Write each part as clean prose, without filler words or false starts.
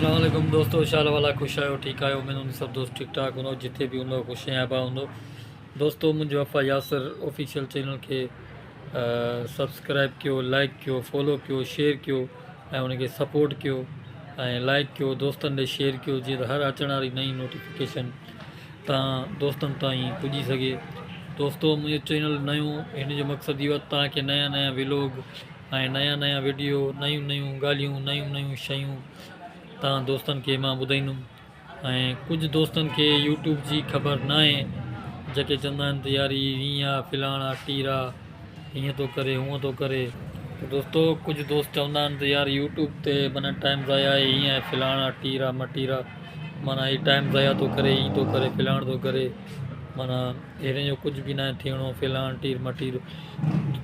اسلام عليڪم دوستو شال والا خوش آهيو ٺيڪ آهيو اميد هوندي سڀ دوست ٺيڪ ٺاڪ هوندو جتي به هوندو خوش ۽ آباد هوندو دوستو منهنجو وفا ياسر آفيشل چينل کي سبسڪرائب ڪيو لائڪ ڪيو فالو ڪيو شيئر ڪيو ۽ ان کي سپورٽ ڪيو ۽ لائڪ ڪيو دوستن ڏي شيئر ڪيو جيئن ته هر اچڻ واري نئين نوٽيفڪيشن تان دوستن تائين پڄي سگهي دوستو منهنجو چينل نيو هن جو مقصد اهو آهي توهان کي نيا نيا ولاگ ۽ نيا نيا وڊيو نيون نيون ڳالهيون نيون نيون شيون تان دوستن کي مان ٻڌائيندم ۽ ڪجهه دوستن کي يوٽيوب جي خبر ناهي جيڪي چوندا آهن ته يار هي هيئن آ فلاڻ آ ٽير آ هيئن ٿو ڪري هونئن ٿو ڪري ته دوستو ڪجهه دوست چوندا آهن ته يار يوٽيوب تي معنيٰ ٽائيم ضايع آهي هيئن آهي فلاڻ آ ٽير آ مٽير آ معنيٰ هي ٽائيم ضايع ٿو ڪري هيئن ٿو ڪري فلاڻ ٿو ڪري معنيٰ هن جو ڪجهه به ناهي ٿيڻو فلاڻ ٽير مٽير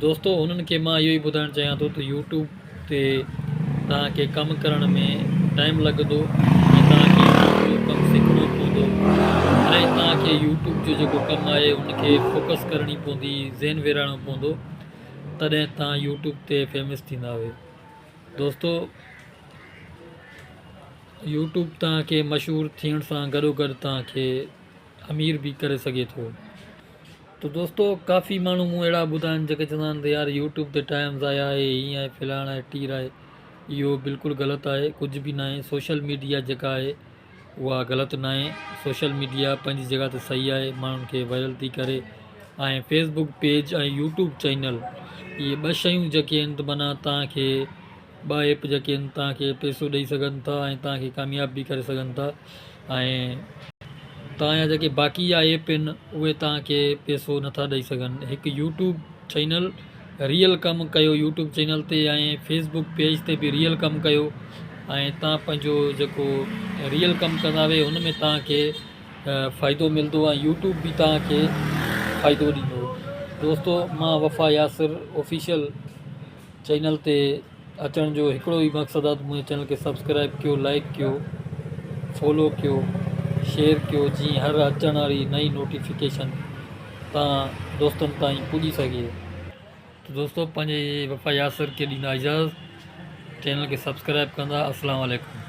دوستو انهن کي مان اهو ئي ٻڌائڻ چاهيان ٿو ته يوٽيوب تي توهان کي ڪم ڪرڻ ۾ ٽائيم لڳندو ۽ توهان کي يوٽيوب جو ڪم سکڻو پوندو ۽ توهان کي يوٽيوب جو جيڪو ڪم آهي ان کي فوڪس ڪرڻي پوندي ذهن ويرائڻو پوندو تڏهن توهان يوٽيوب تي فيمس ٿيندا آهيو دوستو يوٽيوب توهان کي مشهور ٿيڻ سان گڏو گڏ توهان کي امير به ڪري سگهي ٿو. ته دوستو ڪافي ماڻهو مون اهڙا ٻڌا آهن جيڪي چوندا آهن ته يار يوٽيوب تي ٽائيم ضايع آهي هيئن آهي فلاڻ آهي ٽير آهي اهو بلڪل غلط آهي ڪجهه به ناهي سوشل ميڊيا جيڪا آهي اها غلط ناهي سوشل ميڊيا پنهنجي جڳهه تي صحيح آهي ماڻهن کي وائرل ٿي ڪري ۽ فيسبوڪ پيج ۽ يوٽيوب چينل اهي ٻه شيون جيڪي آهن ته معنيٰ توهان کي ٻه ايپ جيڪي آهن توهان کي پئسو ڏئي سگهن ٿا ۽ توهان کي ڪامياب به ڪري سگهن ٿا ۽ توهان جا جيڪي باقي جا ايپ آهن اهي توهان کي پئسو نٿا ڏئي سگهن هڪ يوٽيوب چينل ريئل ڪم ڪيو يوٽيوب چينل تي ۽ فيسبوڪ پيج تي به ريئل ڪم ڪيو ۽ توهان پنهنجو جيڪو ريئل ڪم ڪندا وي ان ۾ توهان کي فائدو ملندو ۽ يوٽيوب به توهان کي فائدو ڏيندو دوستو مان وفا ياسر آفيشل چينل تي اچڻ جو هڪڙو ئي مقصد آ ته منهنجي چينل کي سبسڪرائب ڪيو لائڪ ڪيو فالو ڪيو شيئر ڪيو جيئن هر اچڻ واري نئين نوٽيفڪيشن تان دوستن تائين پڄي سگهي. ته دوستو پنهنجي وفا ياسر کي ڏيندا اجازت چينل کي سبسڪرائب ڪندا السلام عليڪم.